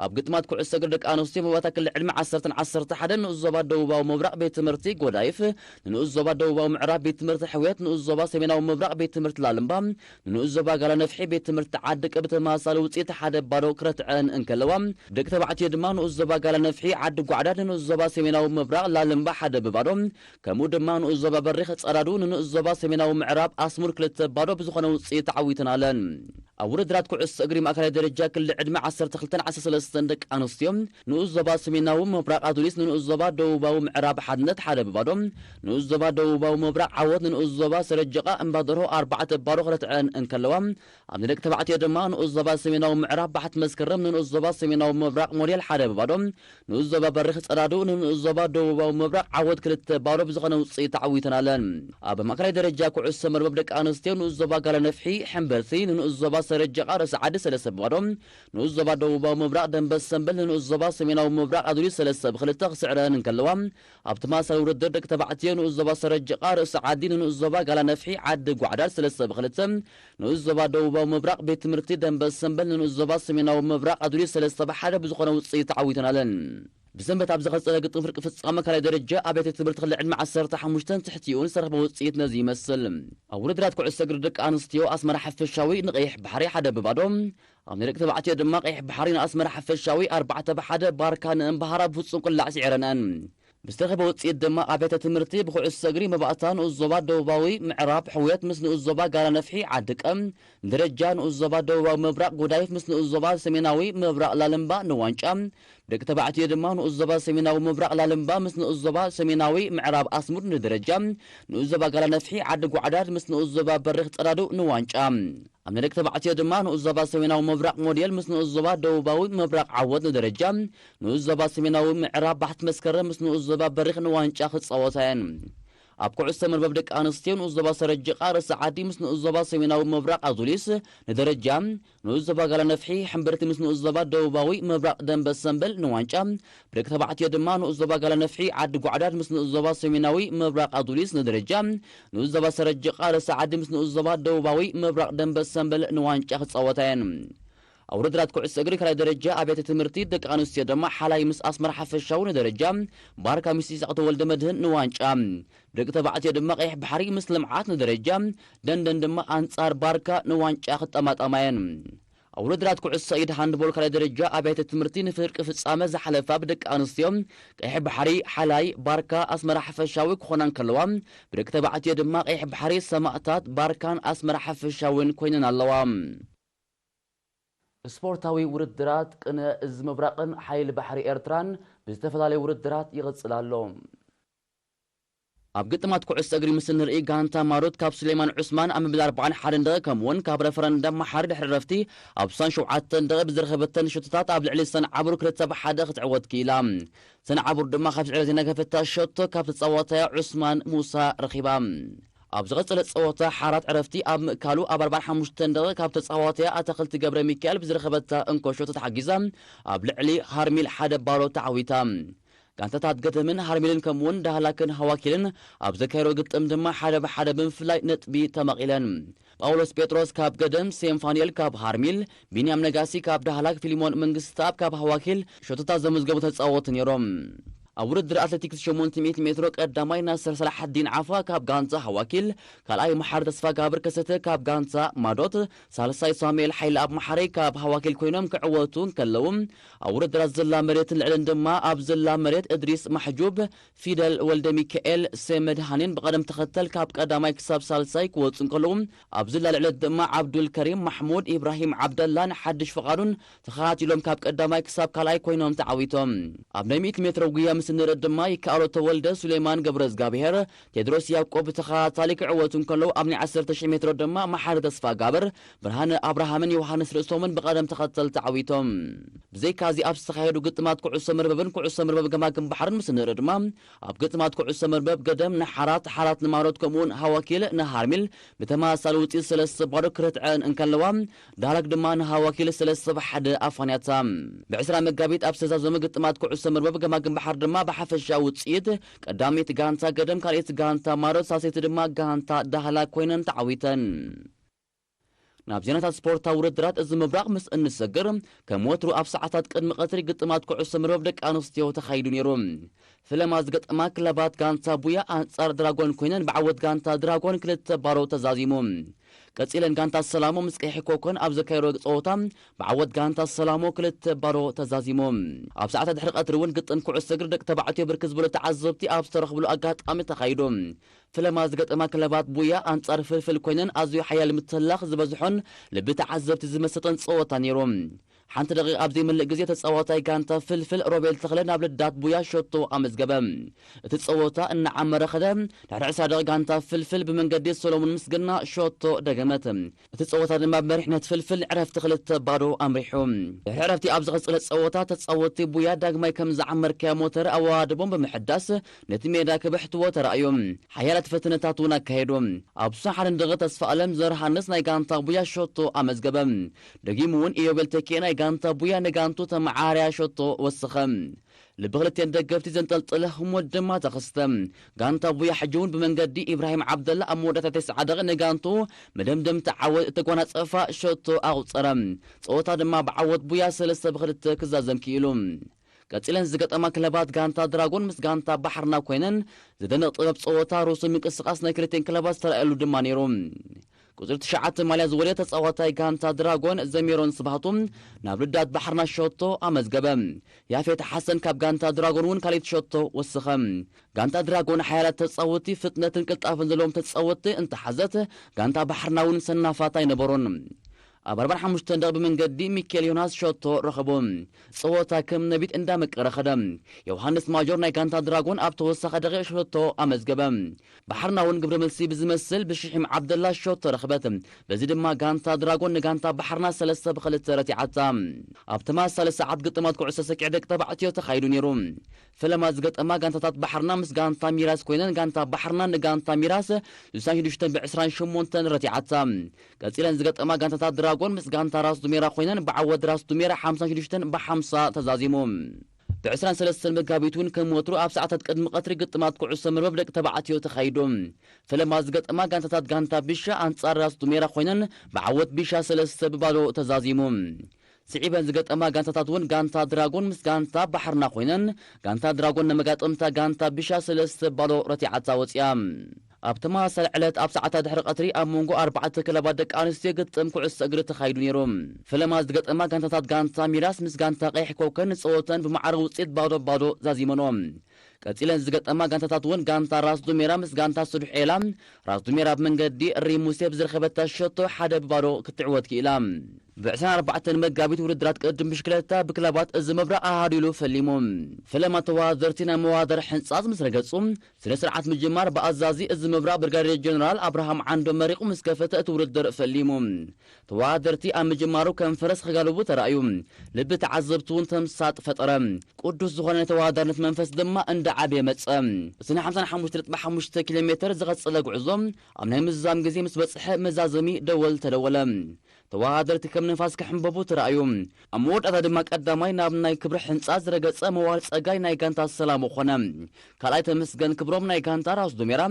ኣብ ግጥማት ኩዕሶ እግሪ ደቂ ኣንስትዮ መባእታ ክሊ ዕድመ ዓሰርተን ዓሰርተ ሓደን ንኡስ ዞባ ደቡባዊ ምብራቕ ቤት ትምህርቲ ጎዳይፍ ንንኡስ ዞባ ደቡባዊ ምዕራብ ቤት ትምህርቲ ሕውየት፣ ንኡስ ዞባ ሰሜናዊ ምብራቕ ቤት ትምህርቲ ላልምባ ንንኡስ ዞባ ጋላ ነፍሒ ቤት ትምህርቲ ዓዲ ቅብ ተመሳሳሊ ውጽኢት ሓደ ባዶ ክረትዐን እንከለዋ፣ ደቂ ተባዕትዮ ድማ ንኡስ ዞባ ጋላ ነፍሒ ዓዲ ጓዕዳድ ንንኡስ ዞባ ሰሜናዊ ምብራቕ ላልምባ ሓደ ብባዶ፣ ከምኡ ድማ ንኡስ ዞባ በሪኽ ጸዳዱ ንንኡስ ዞባ ሰሜናዊ ምዕራብ ኣስሙር ክልተ ባዶ ብዝኾነ ውጽኢት ተዓዊተን ኣለን። ኣብ ውድድራት ኩዕሶ እግሪ ማእከላይ ደረጃ ክሊ ዕድመ ዓሰርተ ክልተን ዓሰርተ ሰለስተን ደቂ ኣንስትዮ ንኡስ ዞባ ሰሜናዊ ምብራቕ ኣዱሊስ ንንኡስ ዞባ ደቡባዊ ምዕራብ ሓድነት ሓደ ብባዶ፣ ንኡስ ዞባ ደቡባዊ ምብራቕ ዓወት ንንኡስ ዞባ ሰረጀቓ እምባደርሆ ኣርባዕተ ባዶ ክረትዐን እንከለዋ፣ ኣብ ናይ ደቂ ተባዕትዮ ድማ ንኡስ ዞባ ሰሜናዊ ምዕራብ ባሕቲ መስከረም ንንኡስ ዞባ ሰሜናዊ ምብራቕ ሞዴል ሓደ ብባዶ፣ ንኡስ ዞባ በሪኽ ጸዳዱ ንንኡስ ዞባ ደቡባዊ ምብራቕ ዓወት ክልተ ባዶ ብዝኾነ ውጽኢት ተዓዊተን ኣለን። ኣብ ማእከላይ ደረጃ ኩዕሶ መርበብ ደቂ ኣንስትዮ ንኡስ ዞባ ጋላ ነፍሒ ሕምብርቲ ንንኡስ ዞባ ሰረጀቓ ርእሲ ዓዲ ሰለስተ ብባዶ፣ ንኡስ ዞባ ደቡባዊ ምብራቕ ደንበ ሰምበል ንንኡስ ዞባ ሰሜናዊ ምብራቕ ኣዱሊስ ሰለስተ ብክልተ ክስዕረን እንከለዋ፣ ኣብ ተመሳሳሊ ውድድር ደቂ ተባዕትዮ ንኡስ ዞባ ሰረጀቓ ርእሲ ዓዲ ንንኡስ ዞባ ጋላ ነፍሒ ዓዲ ጓዕዳድ ሰለስተ ብክልተ፣ ንኡስ ዞባ ደቡባዊ ምብራቕ ቤት ትምህርቲ ደንበ ሰምበል ንንኡስ ዞባ ሰሜናዊ ምብራቕ ኣዱሊስ ሰለስተ ብሓደ ብዝኾነ ውጽኢት ተዓዊተን ኣለን። ብሰንበት ኣብ ዝቐጸለ ግጥም ፍርቂ ፍጻመ ካልኣይ ደረጃ ኣብያተ ትምህርቲ ክሊ ዕድመ ዓሰርተ ሓሙሽተን ትሕቲኡን ዝተረኽበ ውጽኢት ነዚ ይመስል። ኣብ ውድድራት ኩዕሶ እግሪ ደቂ ኣንስትዮ ኣስመራ ሓፈሻዊ ንቐይሕ ባሕሪ ሓደ ብባዶ፣ ኣብ ናይ ደቂ ተባዕትዮ ድማ ቀይሕ ባሕሪ ንኣስመራ ሓፈሻዊ ኣርባዕተ ብሓደ፣ ባርካ ንእምበሃራ ብፍጹም ቅላዕ ስዒረንኣን። ብዝተረኸበ ውጽኢት ድማ ኣብያተ ትምህርቲ ብኩዕሶ እግሪ መባእታ ንኡስ ዞባ ደቡባዊ ምዕራብ ሕውየት ምስ ንኡስ ዞባ ጋላ ነፍሒ ዓዲ ቀም፣ ንደረጃ ንኡስ ዞባ ደቡባዊ ምብራቕ ጎዳይፍ ምስ ንኡስ ዞባ ሰሜናዊ ምብራቕ ላልምባ ንዋንጫ፣ ደቂ ተባዕትዮ ድማ ንኡስ ዞባ ሰሜናዊ ምብራቕ ላልምባ ምስ ንኡስ ዞባ ሰሜናዊ ምዕራብ ኣስሙድ ንደረጃ፣ ንኡስ ዞባ ጋላ ነፍሒ ዓዲ ጓዕዳድ ምስ ንኡስ ዞባ በሪኽ ጸዳዱ ንዋንጫ። ኣብ ናይ ደቂ ተባዕትዮ ድማ ንኡስ ዞባ ሰሜናዊ ምብራቕ ሞዴል ምስ ንኡስ ዞባ ደቡባዊ ምብራቕ ዓወት ንደረጃ፣ ንኡስ ዞባ ሰሜናዊ ምዕራብ ባሕቲ መስከረም ምስ ንኡስ ዞባ በሪኽ ንዋንጫ ክጻወታ እየን። ኣብ ኩዕሶ መርበብ ደቂ ኣንስትዮ ንኡስ ዞባ ሰረጀቓ ርእሲ ዓዲ ምስ ንኡስ ዞባ ሰሜናዊ ምብራቕ ኣዱሊስ ንደረጃ፣ ንኡስ ዞባ ጋላ ነፍሒ ሕምብርቲ ምስ ንኡስ ዞባ ደቡባዊ ምብራቕ ደንበ ሰምበል ንዋንጫ፣ ብደቂ ተባዕትዮ ድማ ንኡስ ዞባ ጋላ ነፍሒ ዓዲ ጓዕዳድ ምስ ንኡስ ዞባ ሰሜናዊ ምብራቕ ኣዱሊስ ንደረጃ፣ ንኡስ ዞባ ሰረጀቓ ርእሲ ዓዲ ምስ ንኡስ ዞባ ደቡባዊ ምብራቕ ደንበ ሰምበል ንዋንጫ ክጻወታ እየን። ኣብ ውድድራት ኩዕሶ እግሪ ካልኣይ ደረጃ ኣብያተ ትምህርቲ ደቂ ኣንስትዮ ድማ ሓላይ ምስ ኣስመራ ሓፈሻዊ ንደረጃ፣ ባርካ ምስ ይስዓቅ ተወልደ መድህን ንዋንጫ፣ ደቂ ተባዕትዮ ድማ ቀይሕ ባሕሪ ምስ ልምዓት ንደረጃ፣ ደንደን ድማ ኣንጻር ባርካ ንዋንጫ ክጠማጠማ እየን። ኣብ ውድድራት ኩዕሶ ኢድ ሃንድቦል ካልኣይ ደረጃ ኣብያተ ትምህርቲ ንፍርቂ ፍጻመ ዝሓለፋ ብደቂ ኣንስትዮ ቀይሕ ባሕሪ፣ ሓላይ፣ ባርካ፣ ኣስመራ ሓፈሻዊ ክኾና እንከለዋ፣ ብደቂ ተባዕትዮ ድማ ቀይሕ ባሕሪ፣ ሰማእታት፣ ባርካን ኣስመራ ሓፈሻውን ኮይነን ኣለዋ። ስፖርታዊ ውድድራት ቅነ እዚ ምብራቕን ሓይሊ ባሕሪ ኤርትራን ብዝተፈላለዩ ውድድራት ይቕጽል ኣሎ። ኣብ ግጥማት ኩዕሶ እግሪ ምስ እንርኢ ጋንታ ማሮት ካብ ሱሌማን ዑስማን ኣብ ምብላር ኣርባዓን ሓደን ደቂ ከምኡውን ካብ ረፈረንደም መሓሪ ድሕሪ ረፍቲ ኣብ ሱሳን ሸውዓተን ደቂ ብዝረኸበተን ሸቶታት ኣብ ልዕሊ ሰንዓቡር ክልተ ብ ሓደ ክትዕወት ክኢላ። ሰንዓቡር ድማ ካብ ስዕረ ዘይነገፈታ ሸቶ ካብ ተጻዋታያ ዑስማን ሙሳ ረኺባ። ኣብ ዝቐጸለ ጸወታ ሓራት ዕረፍቲ ኣብ ምእካሉ ኣብ ኣርባዓን ሓሙሽተን ደቂ ካብ ተጻዋታያ ኣታኽልቲ ገብረ ሚካኤል ብዝረኸበታ እንኮ ሸቶ ተሓጊዛ ኣብ ልዕሊ ሃርሚል ሓደ ባሮ ተዓዊታ። ጋንታታት ገደምን ሃርሚልን ከምኡውን ዳህላክን ሃዋኪልን ኣብ ዘካየዶ ግጥም ድማ ሓደ ብሓደ ብምፍላይ ነጥቢ ተመቒለን። ጳውሎስ ጴጥሮስ ካብ ገደም፣ ሴም ፋንኤል ካብ ሃርሚል፣ ቢንያም ነጋሲ ካብ ዳህላክ፣ ፊሊሞን መንግስትኣብ ካብ ሃዋኪል ሸቶታት ዘመዝገቡ ተጻወቱ ነይሮም። ኣብ ውድድር ኣትሌቲክስ ሸሞንተ ሚእቲ ሜትሮ ቀዳማይ ናስር ሰላሐዲን ዓፋ ካብ ጋንታ ሃዋኪል፣ ካልኣይ መሓሪ ተስፋ ጋብር ከሰተ ካብ ጋንታ ማዶት፣ ሳልሳይ ሳሙኤል ሓይለ ኣብ መሓሪ ካብ ሃዋኪል ኮይኖም ክዕወቱ እንከለዉ፣ ኣብ ውድድራት ዝላ መሬትን ልዕልን ድማ ኣብ ዝላ መሬት እድሪስ ማሕጁብ፣ ፊደል ወልደ ሚካኤል፣ ሴም መድሃኔን ብቐደም ተኸተል ካብ ቀዳማይ ክሳብ ሳልሳይ ክወጹ እንከለዉ፣ ኣብ ዝላ ልዕለት ድማ ዓብዱል ከሪም ማሕሙድ፣ ኢብራሂም ዓብደላን ሓድሽ ፍቓዱን ተኸታቲሎም ካብ ቀዳማይ ክሳብ ካልኣይ ኮይኖም ተዓዊቶም። ኣብ ናይ ሚእቲ ሜትሮ ጉያ ምስ እንርኢ ድማ ይከኣሎ ተወልደ፣ ሱሌማን ገብረዝጋብሄር፣ ቴድሮስ ያዕቆብ ብተኸታታሊ ክዕወቱ እንከለዉ፣ ኣብ ናይ ዓሰርተ ሺሕ ሜትሮ ድማ መሓሪ ተስፋ ጋብር፣ ብርሃነ ኣብርሃምን ዮሃንስ ርእሶምን ብቐደም ተኸተል ተዓዊቶም። ብዘይካዚ ኣብ ዝተኻየዱ ግጥማት ኩዕሶ መርበብን ኩዕሶ መርበብ ገማግም ባሕርን ምስ እንርኢ ድማ፣ ኣብ ግጥማት ኩዕሶ መርበብ ገደም ንሓራት፣ ሓራት ንማሮት ከምኡውን ሃዋኪል ንሃርሚል ብተመሳሳሊ ውፅኢት ሰለስተ ባዶ ክረትዐን እንከለዋ፣ ዳህላክ ድማ ንሃዋኪል ሰለስተ ብ ሓደ ኣፋንያታ። ብ ዕስራ መጋቢት ኣብ ዝተዛዘሙ ግጥማት ኩዕሶ መርበብ ገማግም ባሕር ድማ ብሓፈሻ ውፅኢት ቀዳመይቲ ጋንታ ገደም፣ ካልኣይቲ ጋንታ ማሮት፣ ሳልሰይቲ ድማ ጋንታ ዳህላክ ኮይነን ተዓዊተን። ናብ ዜናታት ስፖርታዊ ውድድራት እዚ ምብራቕ ምስ እንሰግር፣ ከም ወትሩ ኣብ ሰዓታት ቅድሚ ቀትሪ ግጥማት ኩዕሶ መርበብ ደቂ ኣንስትዮ ተኻይዱ ነይሩ። ፈለማ ዝገጠማ ክለባት ጋንታ ቡያ ኣንጻር ድራጎን ኮይነን ብዓወት ጋንታ ድራጎን ክልተ ባዶ ተዛዚሙ። ቀጺለን ጋንታ ሰላሞ ምስ ቀይሕ ኮኮን ኣብ ዘካየዶ ጸወታ ብዓወት ጋንታ ሰላሞ ክልተ ባዶ ተዛዚሙ። ኣብ ሰዓታት ድሕሪ ቀትሪ እውን ግጥም ኩዕሶ እግሪ ደቂ ተባዕትዮ ብርክት ዝበሉ ተዓዘብቲ ኣብ ዝተረኽብሉ ኣጋጣሚ ተኻይዱ። ፈለማ ዝገጠማ ክለባት ቡያ ኣንጻር ፍልፍል ኮይነን ኣዝዩ ሓያል ምትህልላኽ ዝበዝሖን ልቢ ተዓዘብቲ ዝመሰጠን ጸወታ ነይሩ። ሓንቲ ደቂቕ ኣብ ዘይመልእ ግዜ ተጻዋታይ ጋንታ ፍልፍል ሮቤል ተኽለ ናብ ልዳት ቡያ ሸቶ ኣመዝገበ። እቲ ጸወታ እናዓመረ ኸደ፣ ድሕሪ ዕስራ ደቂቕ ጋንታ ፍልፍል ብመንገዲ ሰሎሞን ምስግና ሸቶ ደገመት። እቲ ጸወታ ድማ ብመሪሕነት ፍልፍል ዕረፍቲ ክልተ ባዶ ኣምሪሑ። ድሕሪ ዕረፍቲ ኣብ ዝቐጸለ ጸወታ ተጻወትቲ ቡያ ዳግማይ ከም ዝዓመርካዮ ሞተር ኣወሃድቦም ብምሕዳስ ነቲ ሜዳ ክብሕትዎ ተራእዩ። ሓያላት ፈተነታት እውን ኣካየዱ። ኣብ ሱሳ ሓደን ደቂ ተስፋ ኣለም ዘርሃንስ ናይ ጋንታ ቡያ ሸቶ ኣመዝገበ። ደጊሙ እውን ኢዮቤል ተኪኤ ናይ ጋንታ ቡያ ንጋንቱ ተመዓራርያ ሸቶ ወሰኸ። ልቢ ክልቲኤን ደገፍቲ ዘንጠልጠለ ህሞት ድማ ተኸስተ። ጋንታ ቡያ ሕጂ እውን ብመንገዲ ኢብራሂም ዓብደላ ኣብ መወዳእታ ተስዓ ደቂ ንጋንቱ መደምደምቲ ዓወት እተጓናጸፋ ሸቶ ኣቑጸረ። ጸወታ ድማ ብዓወት ቡያ ሰለስተ ብ ክልተ ክዛዘም ክኢሉ። ቀጺለን ዝገጠማ ክለባት ጋንታ ድራጎን ምስ ጋንታ ባሕርና ኮይነን፣ ዘደንቕ ጥበብ ጸወታ፣ ርሱን ምንቅስቓስ ናይ ክልቲኤን ክለባት ዝተራእየሉ ድማ ነይሩ። ቁጽሪ ትሽዓተ ማልያ ዝወደየ ተጻዋታይ ጋንታ ድራጎን ዘሜሮን ስብሃቱ ናብ ልዳት ባሕርና ሸቶ ኣመዝገበ። ያፌት ሓሰን ካብ ጋንታ ድራጎን እውን ካልኣይቲ ሸቶ ወሰኸ። ጋንታ ድራጎን ሓያላት ተጻወትቲ፣ ፍጥነትን ቅልጣፈን ዘለዎም ተጻወትቲ እንተሓዘት፣ ጋንታ ባሕርና እውን ሰናፋት ኣይነበሮን። ኣብ ኣርባዓን ሓሙሽተን ደቂ ብመንገዲ ሚካኤል ዮናስ ሸቶ ረኸቦ። ጸወታ ከም ነቢት እንዳመቀረ ኸደ። ዮሃንስ ማጆር ናይ ጋንታ ድራጎን ኣብ ተወሳኺ ደቂቕ ሸቶ ኣመዝገበ። ባሕርና እውን ግብረ መልሲ ብዝመስል ብሽሒም ዓብደላ ሸቶ ረኽበት። በዚ ድማ ጋንታ ድራጎን ንጋንታ ባሕርና ሰለስተ ብ ክልተ ረቲዓታ። ኣብ ተመሳሳሊ ሰዓት ግጥማት ኩዕሶ ሰኪዕ ደቂ ተባዕትዮ ተኻይዱ ነይሩ። ፈለማ ዝገጠማ ጋንታታት ባሕርና ምስ ጋንታ ሚራስ ኮይነን፣ ጋንታ ባሕርና ንጋንታ ሚራስ ሱሳን ሽዱሽተን ብ ዕስራን ሸሞንተን ረቲዓታ። ቀጺለን ዝገጠማ ጋንታታት ድራጎን ምስ ጋንታ ራስ ዱሜራ ኮይነን ብዓወት ራስ ዱሜራ ሓምሳን ሽዱሽተን ብ ሓምሳ ተዛዚሙ። ብ ዕስራን ሰለስተን መጋቢት እውን ከም ወትሩ ኣብ ሰዓታት ቅድሚ ቀትሪ ግጥማት ኩዕሶ መርበብ ደቂ ተባዕትዮ ተኻይዱ። ፈለማ ዝገጠማ ጋንታታት ጋንታ ቢሻ ኣንጻር ራስ ዱሜራ ኮይነን ብዓወት ቢሻ ሰለስተ ብ ባዶ ተዛዚሙ። ስዒበን ዝገጠማ ጋንታታት እውን ጋንታ ድራጎን ምስ ጋንታ ባሕርና ኮይነን፣ ጋንታ ድራጎን ንመጋጠምታ ጋንታ ቢሻ ሰለስተ ባዶ ረቲዓታ ወፂኣ። ኣብ ተመሳሳሊ ዕለት ኣብ ሰዓታት ድሕሪ ቀትሪ ኣብ መንጎ ኣርባዕተ ክለባት ደቂ ኣንስትዮ ግጥም ኩዕሶ እግሪ ተኻይዱ ነይሩ። ፈለማ ዝገጠማ ጋንታታት ጋንታ ሚራስ ምስ ጋንታ ቀይሕ ኮከን ንፀወተን ብማዕረ ውፅኢት ባዶ ባዶ ዛዚመንኦ። ቀጺለን ዝገጠማ ጋንታታት እውን ጋንታ ራስ ዱሜራ ምስ ጋንታ ስዱሕ ኤላ፣ ራስ ዱሜራ ብመንገዲ ሪሙሴ ብዝረኸበታ ሸቶ ሓደ ብባዶ ክትዕወት ክኢላ። ብ24 መጋቢት ውድድራት ቅድም ብሽክለታ ብክለባት እዚ መብራቕ ኣሃዱ ኢሉ ፈሊሙ። ፈለማ ተወዳደርቲ ናይ መወዳደሪ ሕንጻጽ ምስ ረገጹ፣ ስነ ስርዓት ምጅማር ብኣዛዚ እዚ መብራቕ ብርጋዴር ጀነራል ኣብርሃም ዓንዶ መሪቑ ምስ ከፈተ እቲ ውድድር ፈሊሙ። ተወዳደርቲ ኣብ ምጅማሩ ከም ፈረስ ክጋልቡ ተራእዩ። ልቢ ተዓዘብቲ እውን ተምሳጥ ፈጠረ። ቅዱስ ዝኾነ ናይ ተወዳዳርነት መንፈስ ድማ እንዳ ዓበየ መጸ። እቲ ን55.5 ኪሎ ሜተር ዝቐጸለ ጉዕዞ ኣብ ናይ ምዝዛም ግዜ ምስ በጽሐ መዛዘሚ ደወል ተደወለ። ተወዳደርቲ ከም ንፋስ ክሕንበቡ ተራእዩ። ኣብ መወዳእታ ድማ ቀዳማይ ናብ ናይ ክብሪ ሕንጻ ዝረገጸ መዋል ጸጋይ ናይ ጋንታ ሰላሙ ኾነ። ካልኣይ ተመስገን ክብሮም ናይ ጋንታ ራስ ዱሜራ፣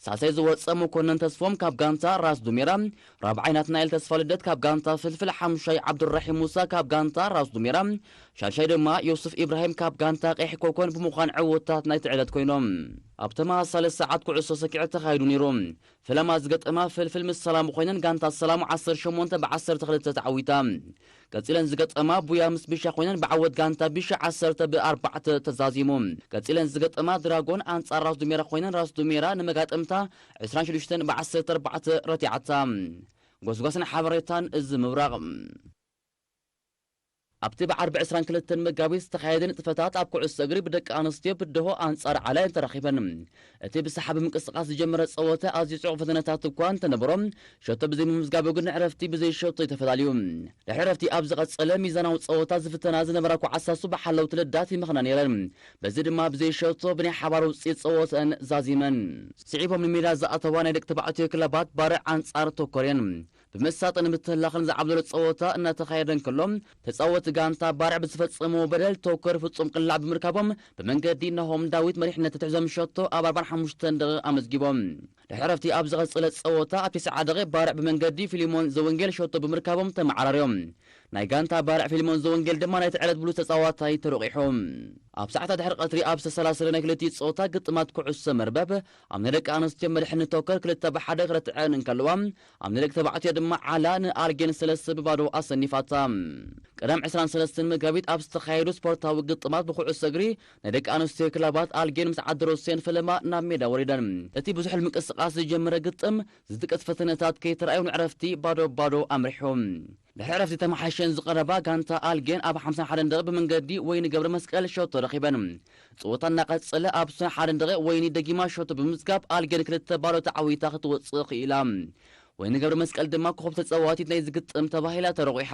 ሳልሳይ ዝወጸ መኮነን ተስፎም ካብ ጋንታ ራስ ዱሜራ፣ ራብዓይ ናትናኤል ተስፋ ልደት ካብ ጋንታ ፍልፍል፣ ሓሙሻይ ዓብዱራሒም ሙሳ ካብ ጋንታ ራስ ዱሜራ፣ ሻድሻይ ድማ ዮሱፍ ኢብራሂም ካብ ጋንታ ቀይሕ ኮኮን ብምዃን ዕውታት ናይቲ ዕለት ኮይኖም። ኣብ ተመሳሳሊ ሰዓት ኩዕሶ ሰኪዐ ተኻይዱ ነይሩ። ፈለማ ዝገጠማ ፍልፍል ምስ ሰላሙ ኮይነን ጋንታ ሰላሙ 18 ብ12 ተዓዊታ። ቀጺለን ዝገጠማ ቡያ ምስ ቢሻ ኮይነን ብዓወት ጋንታ ቢሻ 10 ብ4 ተዛዚሙ። ቀጺለን ዝገጠማ ድራጎን ኣንጻር ራስ ዱሜራ ኮይነን ራስ ዱሜራ ንመጋጠምታ 26 ብ14 ረቲዓታ። ጎስጓስን ሓበሬታን እዚ ምብራቕ። ኣብቲ ብዓርቢ 22 መጋቢት ዝተኻየደ ንጥፈታት ኣብ ኩዕሶ እግሪ ብደቂ ኣንስትዮ ብደሆ ኣንጻር ዓላ እየን ተራኺበን። እቲ ብሰሓቢ ምንቅስቃስ ዝጀመረ ጸወታ ኣዝዩ ጽዑቕ ፈተነታት እኳ እንተነበሮ፣ ሸቶ ብዘይ ምምዝጋቡ ግን ዕረፍቲ ብዘይ ሸቶ እዩ ተፈላልዩ። ድሕሪ ዕረፍቲ ኣብ ዝቐጸለ ሚዛናዊ ጸወታ ዝፍተና ዝነበራ ኳዕሳ ሱባሕ ሓለውቲ ልዳት ይመኽና ነይረን። በዚ ድማ ብዘይ ሸቶ ብናይ ሓባር ውጽኢት ጸወተን ዛዚመን። ስዒቦም ንሜዳ ዝኣተዋ ናይ ደቂ ተባዕትዮ ክለባት ባርዕ ኣንጻር ቶኮር እየን። ብምሳጥን ምትህላኽን ዝዓብለሎ ጸወታ እናተኻየደ እንከሎ፣ ተጻወቲ ጋንታ ባርዕ ብዝፈጸምዎ በደል ቶኮር ፍጹም ቅላዕ ብምርካቦም ብመንገዲ ናሆም ዳዊት መሪሕነት ተትሕዞም ሸቶ ኣብ 45 ደቂቕ ኣመዝጊቦም። ድሕሪ ዕረፍቲ ኣብ ዝቐጸለ ጸወታ ኣብ 90 ደቂቕ ባርዕ ብመንገዲ ፊሊሞን ዘወንጌል ሸቶ ብምርካቦም ተመዓራርዮም። ናይ ጋንታ ባርዕ ፊሊሞን ዘወንጌል ድማ ናይቲ ዕለት ብሉጽ ተጻዋታይ ተሮቂሑ። ኣብ ሰዓታት ድሕሪ ቀትሪ ኣብ ዝተሰላሰለ ናይ ክልቲኡ ጸወታ ግጥማት ኩዕሶ መርበብ ኣብ ናይ ደቂ ኣንስትዮ መድሕኒ ቶከር ክልተ ብሓደ ክረትዐን እንከለዋ፣ ኣብ ናይ ደቂ ተባዕትዮ ድማ ዓላ ንኣልጌን ሰለስተ ብባዶ ኣሰኒፋታ። ቀዳም 23 መጋቢት ኣብ ዝተኻየዱ ስፖርታዊ ግጥማት ብኩዕሶ እግሪ ናይ ደቂ ኣንስትዮ ክለባት ኣልጌን ምስ ዓዲ ሮሴን ፈለማ ናብ ሜዳ ወሪደን። እቲ ብዙሕ ምንቅስቃስ ዝጀመረ ግጥም ዝጥቀስ ፈተነታት ከይተራእዩ ንዕረፍቲ ባዶ ባዶ ኣምሪሑ። ድሕሪ ዕረፍቲ ተመሓይሸን ዝቐረባ ጋንታ ኣልጌን ኣብ 51 ደቂቕ ብመንገዲ ወይኒ ገብረ መስቀል ሸቶ ረኺበን። ጸወታ እናቐጸለ ኣብ 61 ደቂቕ ወይኒ ደጊማ ሸቶ ብምዝጋብ ኣልጌን ክልተ ባዶ ተዓዊታ ክትወጽእ ክኢላ። ወይኒ ገብረ መስቀል ድማ ኮኸብ ተጻዋቲት ናይ ዝግጥም ተባሂላ ተረቑሓ።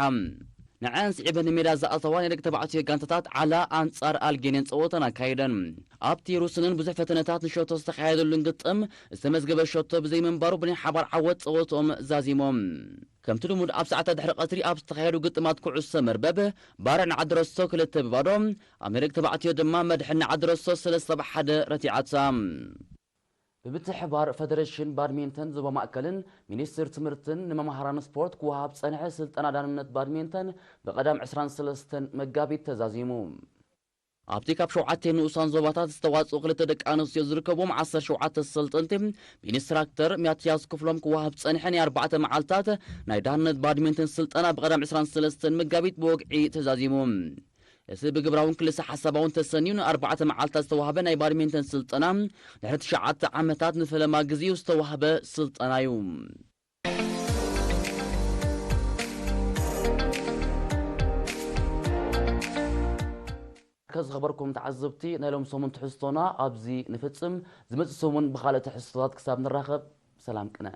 ንዐን ስዒበን ንሜዳ ዝኣተዋ ናይ ደቂ ተባዕትዮ ጋንታታት ዓላ ኣንጻር ኣልጌንየን ጸወተን ኣካይደን። ኣብቲ ሩስንን ብዙሕ ፈተነታት ንሸቶ ዝተኻየደሉን ግጥም ዝተመዝገበ ሸቶ ብዘይምንባሩ ብናይ ሓባር ዓወት ጸወትኦም ዛዚሞም። ከምቲ ልሙድ ኣብ ሰዓታት ድሕሪ ቀትሪ ኣብ ዝተኻየዱ ግጥማት ኩዕሶ መርበብ ባርዕ ንዓዲ ረስቶ ክልተ ብባዶ፣ ኣብ ናይ ደቂ ተባዕትዮ ድማ መድሕን ንዓዲ ረስቶ ሰለስተ ብሓደ ረቲዓታ። ብምትሕባር ፈደሬሽን ባድሚንተን ዞባ ማእከልን ሚኒስትር ትምህርትን ንመምሃራን ስፖርት ክወሃብ ጸንሐ ስልጠና ዳንነት ባድሚንተን ብቐዳም 23 መጋቢት ተዛዚሙ። ኣብቲ ካብ ሸውዓተ ንኡሳን ዞባታት ዝተዋጽኡ ክልተ ደቂ ኣንስትዮ ዝርከብዎም 17 ሰልጠንቲ ብኢንስትራክተር ማትያስ ክፍሎም ክወሃብ ጸንሐ ናይ ኣርባዕተ መዓልታት ናይ ዳንነት ባድሚንተን ስልጠና ብቐዳም 23 መጋቢት ብወግዒ ተዛዚሙ። እዚ ብግብራውን ክልሰ ሓሳባውን ተሰንዩ ንኣርባዕተ መዓልታት ዝተዋህበ ናይ ባድሚንተን ስልጠና ድሕሪ ትሽዓተ ዓመታት ንፈለማ ግዜኡ ዝተዋህበ ስልጠና እዩ። ከዝኸበርኩም ተዓዘብቲ ናይ ሎም ሰሙን ትሕዝቶና ኣብዚ ንፍጽም። ዝመጽእ ሰሙን ብኻልእ ትሕዝቶታት ክሳብ ንራኸብ ሰላም ቅነ።